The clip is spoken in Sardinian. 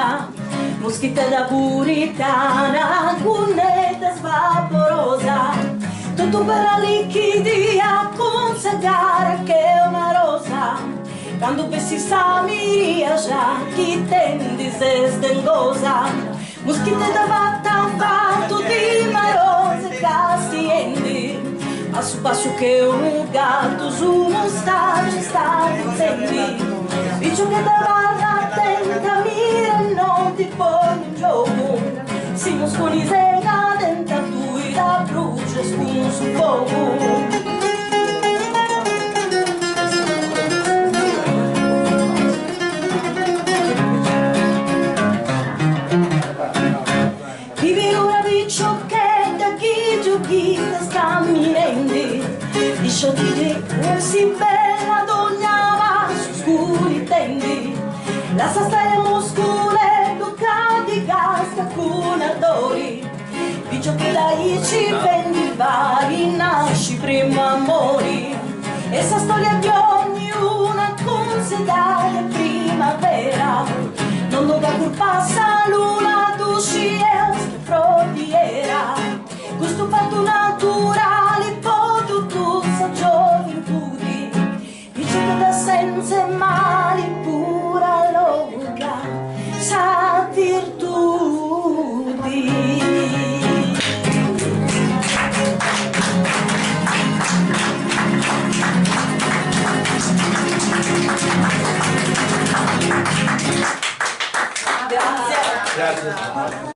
rosa, Muschitedda puritana, gunnedda svaporosa, Totu bella lichidia cun sa cara che una rosa, Candu bessit sa miria già chi tendi ses dengosa, Muschitedda fata fatu ti marosa e castiendi, Passu passu che unu gatu su mustàciu est arritzendi. Piciochedda abarra atenta mira e non ti ponni in giogu, si musconi sega tenta tui t'abruxas cun su fogu. Ti biu una piciochedda chi gioghita camminendi, Dicioti si bella dogna passu sculitendi, Lassa stai a musculeddu ca ti castia cun ardori, Piciochedda aici fendi fai nasci primu amori, E sa storia di ognuna cun s'edadi 'e primavera, Non dongat curpa a sa luna, ddu scieus chi est frodiera, Custu fatu naturali.